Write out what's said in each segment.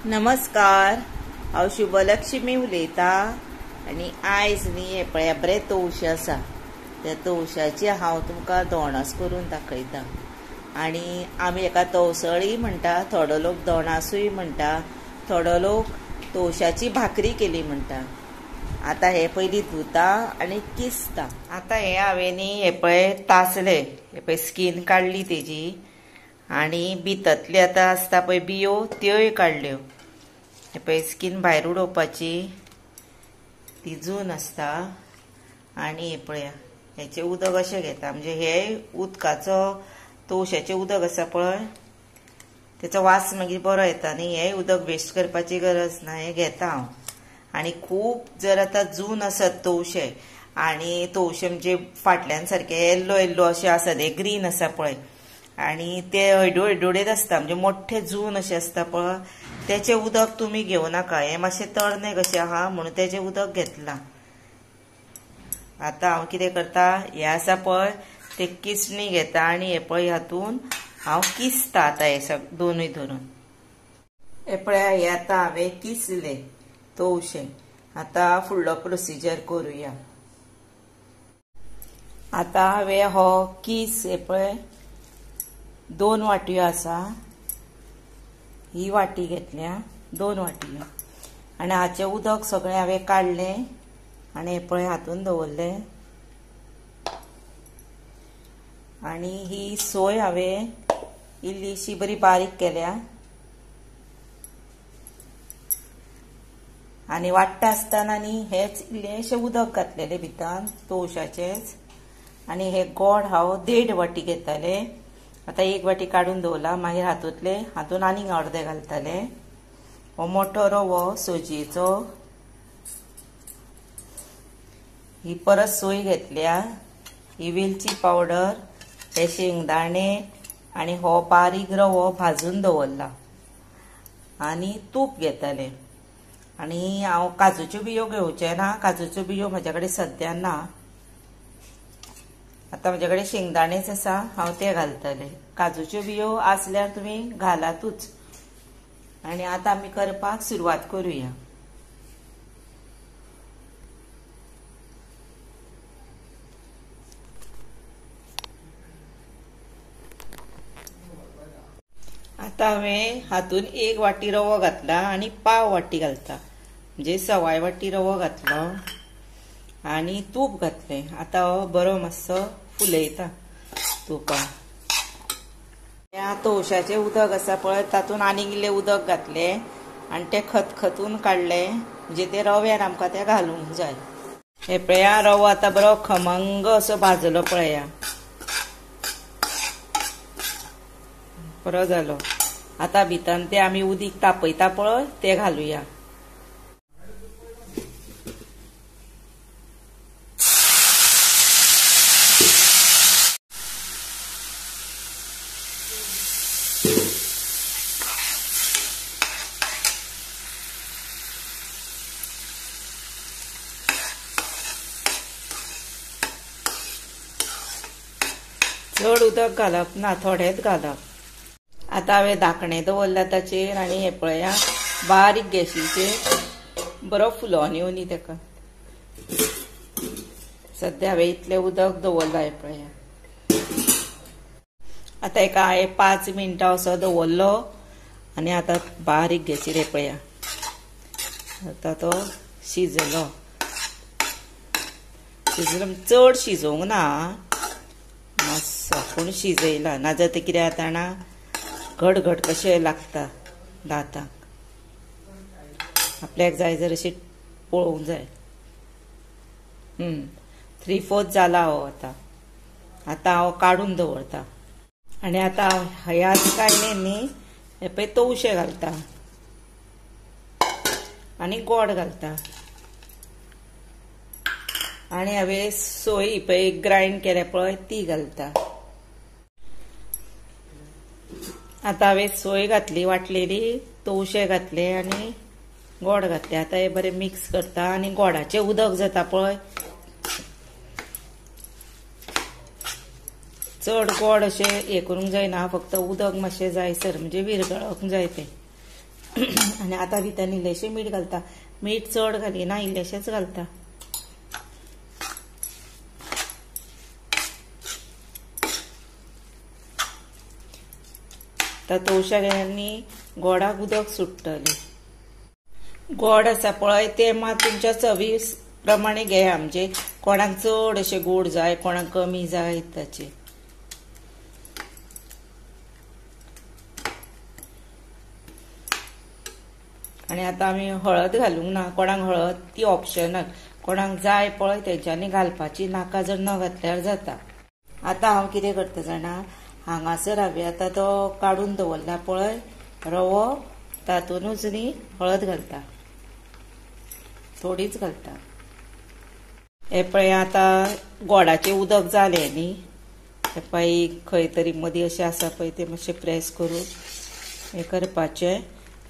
नमस्कार, हांव शुभलक्ष्मी उलयता आनी आयज न्ही हें पळया बरें तवशें आसा, त्या तवशाची हांव तुमकां दोणास करून दाखयता. आनी आमी हेका तवसळी म्हणटा, थोडो लोक दोणासूय म्हणटा, थोडो लोक तवशाची भाकरी केली म्हणटा. आतां हे पयलीं धुता आनी किसता. आतां हे हांवें न्ही हे पळय तासले, हे पळय स्कीन काडली तेजी आनी भितरले आतां आसता पळय बियो त्योय काडल्यो. हे पळय स्कीन भायर उडोवपाची, ती जून आसता. आनी हे पळया हेचें उदक अशें घेता, म्हणजे हे उदकाचो तवशाचें उदक आसा पळय तेचो वास मागीर बरो येता न्ही, हे उदक वेस्ट करपाची गरज ना, हें घेता हांव. आनी खूब जर आतां जून आसत तवशे आनी तवशे म्हणजे फाटल्यान सारके येल्लो येल्लो अशें आसा, ते ग्रीन आसा पळय आनी ते हळडुळे हळडुळेच आसता, म्हणजे मोठे जून अशें आसता पळय, तेचें उदक तुमी घेवं नाका. हें मातशें तरणे कशें आहा म्हणून तेचें उदक घेतलां. आतां हांव कितें करता, हें आसा पळय ते किसणी घेता आनी हें पळय हातून हांव किसता. आतां हें सग दोनूय धरून हें पळय हें आतां हांवें किसलें तवशें. आतां फुडलो प्रोसिजर करुया. आतां हांवें हो किस हें पळय 2 वाटयो आसा, ही वाटी घेतल्या 2 वाटयो आनी हाचें उदक सगळें हांवें काडलें आनी हें पळय हातून दवरलें. आनी ही सोय हांवें इल्लीशी बरी बारीक केल्या आनी वाडटा आसतना न्ही हेच इल्लेशें उदक घातलेलें भितर तवशाचेंच. आनी हे गोड हांव 1.5 वाटी घेतालें, आतां 1 वाटी काडून दवरला, मागीर हातूंतले हातून आनीक अर्दे घालताले. हो मोठो रवो सोजयेचो, ही परत सोय घेतल्या, ही वेलची पावडर, हे शेंगदाणे आनी हो बारीक रवो भाजून दवरला आनी तूप घेताले. आनी हांव काजूच्यो बियो घेवचें ना, काजूच्यो बियो म्हज्या कडेन सद्या ना, आतां म्हजे कडेन शेंगदाणेच आसा, हांव ते घालतले. काजूच्यो बियो आसल्यार तुमी घालातूच. आनी आतां आमी करपाक सुरवात करुया. आतां हांवें हातून 1 वाटी रवो घातला आनी 1/4 वाटी घालता, म्हणजे 1.25 वाटी रवो घातलो आनी तूप घातलें. आतां हो बरो मातसो फुलयता तुपान. ह्या तवशाचें उदक आसा पळय तातूंत आनीक इल्लें उदक घातलें आनी तें खतखतून काडलें, म्हणजे ते रव्यान आमकां तें घालूंक जाय. हे पळया रवो आतां बरो खमंग असो भाजलो पळया, बरो जालो. आतां भितर ते आमी उदीक तापयता पळय तें घालुया. चड उदक घालप ना, थोडेंच घालप. आतां हांवें धाकणें दवरलां ताचेर आनी हें पळया बारीक गॅशीचेर बरो फुलोवन येवनी तेका. सद्या हांवें इतलें उदक दवरलां हें पळया. आतां हेका हांवें 5 मिनटां असो दवरलो आनी आतां बारीक गॅशीर हें पळया आतां तो शिजलो. शिजलो चड शिजोवंक ना, मातसो पूण शिजयला, नाजाल्यार तें कितें जाता ना घट घट कशें लागता दांताक. आपल्याक जाय जर अशी पळोवंक जाय. 3/4 जाला हो आतां. आतां हांव काडून दवरता आनी आतां हांव ह्याच कायनेन न्ही हे पळय तवशे घालता आनी गोड घालता. आनी हांवें सोय पळय ग्रायंड केल्या पळय ती घालता. आतां हांवें सोय घातली वाटलेली, तवशे घातले आनी गोड घातले. आतां हे बरें मिक्स करता आनी गोडाचें उदक जाता पळय, चड गोड अशें हें करूंक जायना, फक्त उदक मातशें जायसर म्हणजे विरगळोंक जाय तें. आनी आतां भितर इल्लेशें मीठ घालता. मीठ चड घालिना, इल्लेशेंच घालता. आतां तवश्याक आनी गोडाक उदक सुट्टलें. गोड आसा पळय तें मात तुमच्या चवी प्रमाणे घेया, म्हणजे कोणाक चड अशें गोड जाय, कोणाक कमी जाय ताचे. आनी आतां आमी हळद घालूंक ना, कोणाक हळद ती ऑप्शनल, कोणाक जाय पळय तेंच्यांनी घालपाची, नाका जर न घातल्यार जाता. आतां हांव कितें करता जाणा, हांगासर हांवें आतां तो काडून दवरला पळय रवो, तातूनच न्ही हळद घालता, थोडीच घालता. हे पळय आतां गोडाचें उदक जालें न्ही, हे पळय खंय तरी मदीं अशें आसा पळय तें मातशें प्रेस करून हें करपाचें.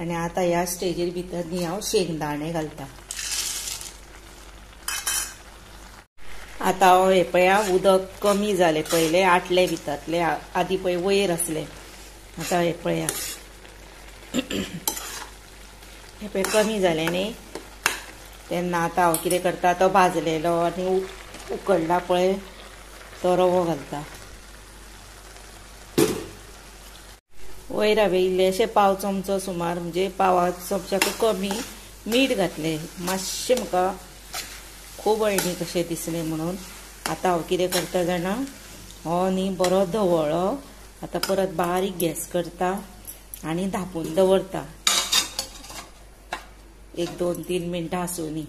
आनी आतां ह्या स्टेजीर भितर न्ही हांव शेंगदाणे घालता. आतां हांव हे पळय उदक कमी जालें, पयलें आटलें भितरलें, आदी पळय वयर आसलें, आतां हे पळया हे पळय कमी जालें न्ही. तेन्ना आतां हांव कितें करता, तो भाजलेलो आनी उकडला पळय तो रवो घालता. वयर हांवें इल्लेशें पाव चमचो सुमार, म्हणजे पावा चमच्याक कमी मीठ घातलें, मातशें म्हाका खूब अळणी कशें दिसलें म्हणून. आतां हांव कितें करता जाणा, हो न्ही बरो धवळो आतां परत बारीक गॅस करता आनी धांपून दवरता 1 2 3 मिनटां आसूं न्ही.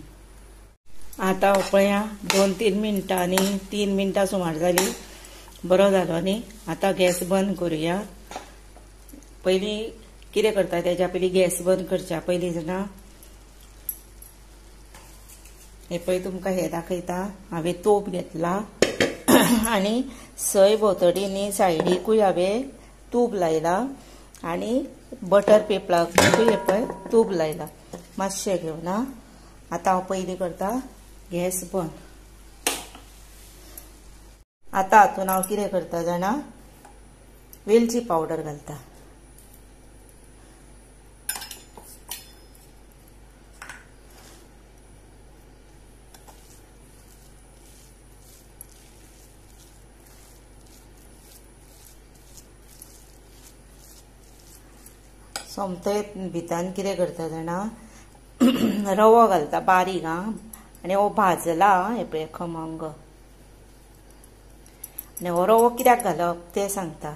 आतां पळया 2 3 मिनटांनी, 3 मिनटां सुमार जाली, बरो जालो न्ही. आतां गॅस बंद करुया. पयलीं कितें करता तेज्या पयलीं गॅस बंद करच्या पयलीं जाणा, हे पळय तुमकां हें दाखयता. हांवें तोप घेतला आनी सय भोंवतणी न्ही सायडीकूय हांवें तूप लायला आनी बटर पेपराकूय हे पळय तूप लायला मातशें घेवन. आतां हांव पयलीं करता गॅस बंद. आतां हातून हांव कितें करता जाणा, वेलची पावडर घालता. सोमते भितर कितें करता जाणा, रवो घालता बारीक आनी हो भाजला हे पळय खमंग. आनी हो रवो कित्याक घालप तें सांगता,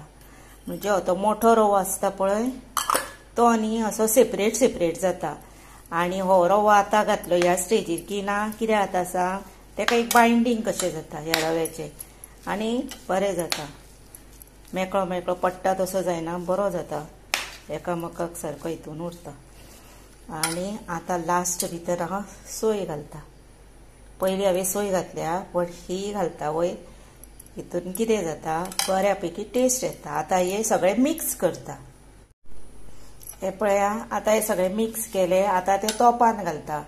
म्हणजे हो तो मोठो रवो आसता पळय तो न्ही असो सेपरेट सेपरेट जाता. आनी हो रवो आतां घातलो ह्या स्टेजीर की ना कितें जाता सांग, तेका एक बायंडींग कशें जाता ह्या रव्याचें आनी बरें जाता, मेकळो मेकळो पडटा तसो जायना, बरो जाता, एकामेकाक सारको हितून उरता. आनी आतां लास्ट भितर हांव सोय घालता. पयलीं हांवें सोय घातल्या बट ही घालता वयर, हितून कितें जाता बऱ्यापैकी टेस्ट येता. आतां हें सगळें मिक्स करता. हे पळया आतां हें सगळें मिक्स केलें, आतां तें तोपान घालता.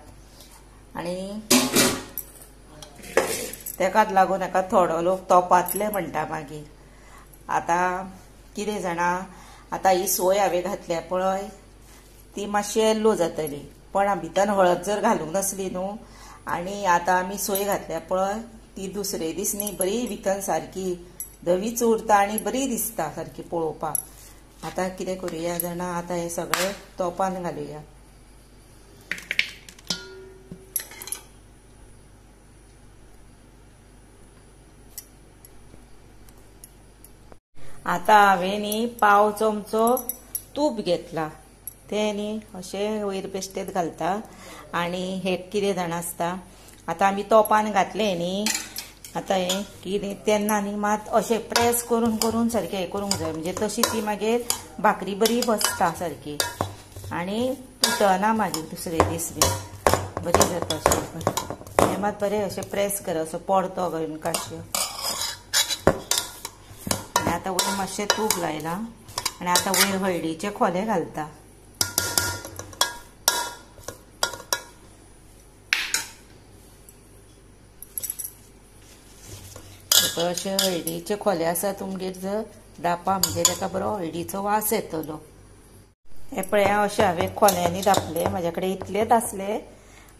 आनी तेकाच लागून हेका थोडो लोक तोपांतले म्हणटा मागीर. आतां कितें जाणा, आतां ही सोय हांवें घातल्या पळय ती मातशी येल्लो जातली, पण भितर हळद जर घालूंक नासली न्हू, आनी आतां आमी सोय घातल्या पळय ती दुसरे दीस न्ही बरी भितर सारकी धवीच उरता आनी बरी दिसता सारकी पळोवपाक. आतां कितें करुया जाणा, आतां हें सगळें तोपान घालुया. आतां हांवें न्ही पाव चमचो तूप घेतला, तें न्ही अशें वयर बेश्टेच घालता. आनी हें कितें जाणा आसता, आतां आमी तोपान घातलें न्ही, आतां हें कितें तेन्ना न्ही मात अशें प्रेस करून करून सारकें हें करूंक जाय, म्हणजे तशी ती मागीर भाकरी बरी बसता सारकी आनी तुटना मागीर दुसरे दीस बी बरी जाता. अशें हें मात बरें अशें प्रेस कर, असो पडतो घालून काशयो. आनी आतां वयर मातशें तूप लायलां आनी आतां वयर हळदीचे खोले घालता. अशे हळदीचे खोले आसा तुमगेर जर दापा म्हणजे ताका बरो हळदीचो वास येतलो. हे पळया अशें हांवें खोल्यांनी धापले, म्हाज्या कडेन इतलेच आसले.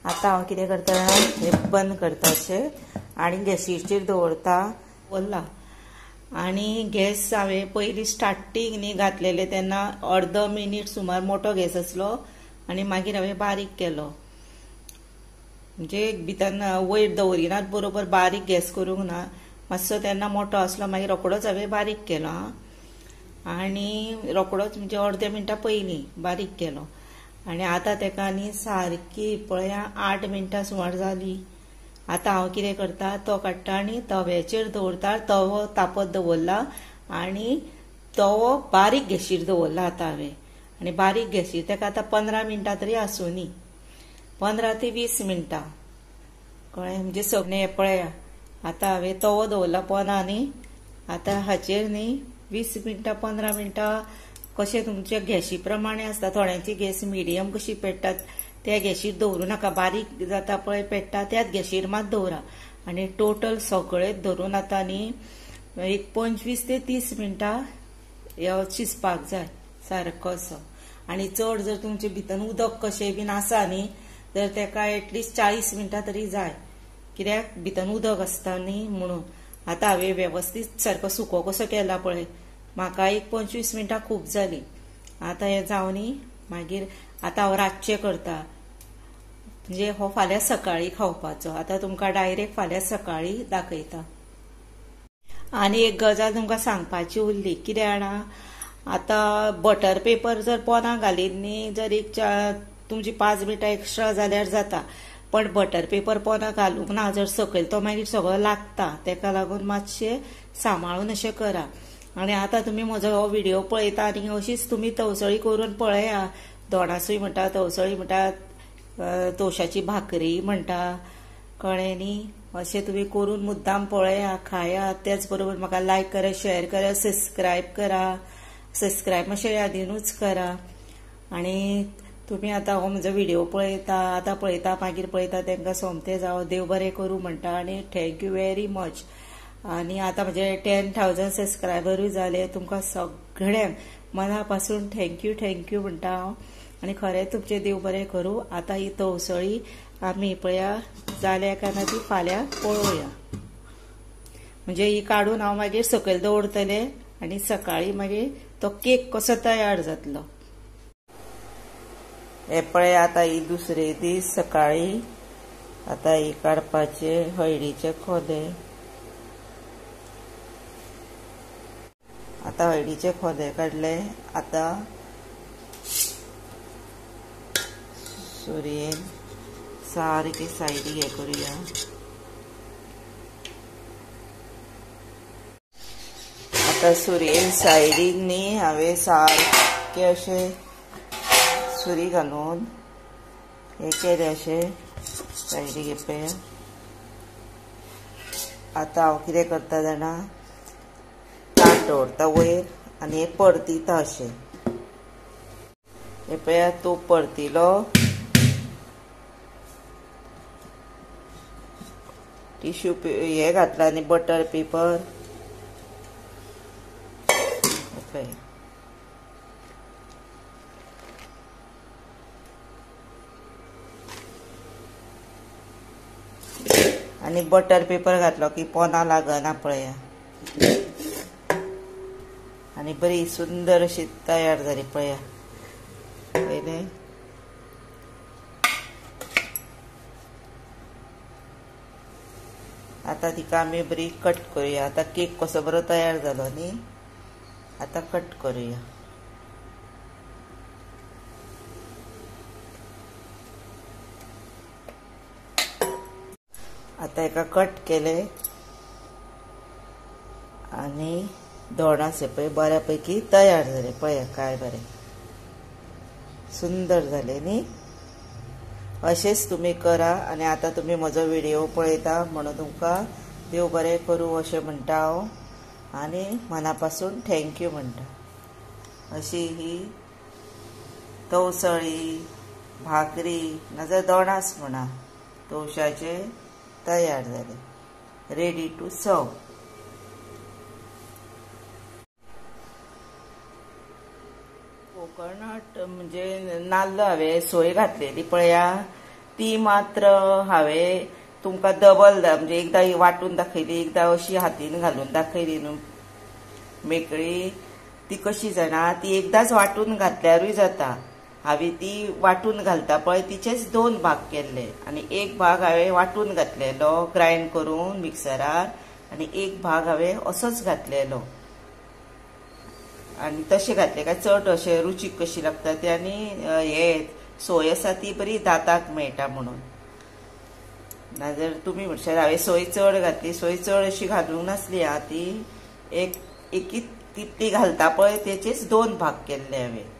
आतां हांव कितें करता, हे बंद करता अशें आनी गॅसीचेर दवरता. वल्ला आनी गॅस हांवें पयलीं स्टार्टींग न्ही घातलेले तेन्ना अर्दो मिनीट सुमार मोटो गॅस आसलो आनी मागीर हांवें बारीक केलो. म्हणजे भितर वयर दवरिनात बरोबर बारीक गॅस करूंक ना, मातसो तेन्ना मोटो आसलो, मागीर रोकडोच हांवें बारीक केलो. आनी रोकडोच म्हणजे अर्द्या मिनटां पयलीं बारीक केलो. आनी आतां तेका न्ही सारकी पळया 8 मिनटां सुमार जाली. आतां हांव कितें करता, तो काडटा आनी तव्याचेर दवरता. तवो तापत दवरला आनी तवो बारीक गॅशीर दवरला आतां हांवें. आनी बारीक गॅशीर तेका आतां 15 मिनटां तरी आसूनी, 15 ते 20 मिनटां कळ्ळें. म्हणजे सगळें पळया आतां हांवें तवो दवरला पोना न्ही, आतां हाचेर न्ही 20 मिनटां 15 मिनटां कशें तुमच्या गॅशी प्रमाणे आसता. थोड्यांची गॅस मिडियम कशी पेट्टात त्या गॅशीर दवरूं नाका, बारीक जाता पळय पेट्टा त्याच गॅशीर मात दवरा. आनी टोटल सगळें धरून आतां न्ही एक 25 ते 30 मिनटां शिजपाक जाय सारको असो. आनी चड जर तुमचे भितर उदक कशें बीन आसा न्ही तर तेका एटलिस्ट 40 मिनटां तरी जाय, कित्याक भितर उदक आसता न्ही म्हणून. आतां हांवें वेवस्थीत सारको सुको कसो केला पळय, म्हाका एक 25 मिनटां खूब जाली. आतां हें जावनी मागीर आतां हांव रातचें करता, म्हणजे हो फाल्यां सकाळीं खावपाचो. आतां तुमकां डायरेक्ट फाल्यां सकाळीं दाखयता. आनी एक गजाल तुमकां सांगपाची उरली, कितें जाणा, आतां बटर पेपर जर पोना घालीत न्ही, जर एक तुमची 5 मिनटां एक्स्ट्रा जाल्यार जाता, पण बटर पेपर पोना घालूंक ना जर सकयल तो मागीर सगळो लागता, तेका लागून मातशें सांबाळून अशें करा. आनी आतां तुमी म्हजो हो व्हिडिओ पळयता आनी अशीच तुमी तवसळी करून पळया. दोणासूय म्हणटा, तवसळी म्हणटा, तोशाची भाकरी म्हणटा, कळ्ळें न्ही. अशें तुमी करून मुद्दाम पळया, खाया. त्याच बरोबर म्हाका लायक करा, शेअर करा, सबस्क्रायब करा. सबस्क्रायब मातशें यादीनूच करा. आनी तुमी आतां हो म्हजो व्हिडिओ पळयता, आतां पळयता मागीर पळयता, तांकां सोमतें जावं देव बरें करूं म्हणटा. आनी thank you very much. आनी आतां म्हजे 10,000 सबस्क्रायबरूय जाले, तुमकां सगळ्यांक मना पासून thank you thank you म्हणटा हांव. आनी खरें तुमचें देव बरें करूं. आतां ही तवसळी आमी पळया जाल्या काय ना ती फाल्यां पळोवया. म्हणजे ही काडून हांव मागीर सकयल दवरतलें आनी सकाळीं मागीर तो केक कसो तयार जातलो. हे पळय आतां ही दुसरे दीस सकाळीं आतां ही काडपाचे हळदीचे खोले. आतां हळदीचे खोले काडले. आतां सुरयेन सारकी सायडीक हे करुया. आतां सुरयेन सायडीक न्ही हांवें सारकें अशें सुरी घालून हे केलें अशें सायडीक. हे पळय आतां हांव कितें करता जाणा, ताट दवरता वयर आनी हे परतिता अशें. हे पळया तूप परतिलो, टिश्यू हे घातला आनी बटर पेपर. पळय आनी बटर पेपर घातलो की पोना लागना पळया. आनी बरी सुंदर अशी तयार जाली पळया. पयलें आतां तिका आमी बरी कट करुया. आतां केक कसो बरो तयार जालो न्ही, आतां कट करुया. आतां हेका कट केले आनी दोणासे पळय बऱ्या पैकी तयार जाले. पळया काय बरें सुंदर जाले न्ही. अशेंच तुमी करा. आनी आतां तुमी म्हजो व्हिडिओ पळयता म्हणून तुमकां देव बरें करूं अशें म्हणटा हांव आनी मना पासून thank you म्हणटा. अशी ही तवसळी भाकरी नाजाल्यार दोणास म्हणा तवशाचे तयार जाले, रेडी टू सर्व. कोकोनट म्हणजे नाल्ल हांवें सोय घातलेली पळया ती मात्र हांवें तुमकां डबल म्हणजे एकदां वांटून दाखयली, एकदां अशी हातीन घालून दाखयली न्हू मेकळी. ती कशी जाणा, ती एकदांच वांटून घातल्यारूय जाता. हांवें ती वांटून घालता पळय तिचेच 2 भाग केल्ले आनी एक भाग हांवें वांटून घातलेलो ग्रायंड करून मिक्सरार आनी एक भाग हांवें असोच घातलेलो. आनी तशें घातले काय चड अशें रुचीक कशी लागता ते आनी हे सोय आसा ती बरी दांताक मेळटा म्हणून. नाजाल्यार तुमी म्हणशात हांवें सोय चड घातली, सोय चड अशी घालूंक नासली आं, ती एक एकीच तितली घालता पळय तेचेच 2 भाग केल्ले हांवें.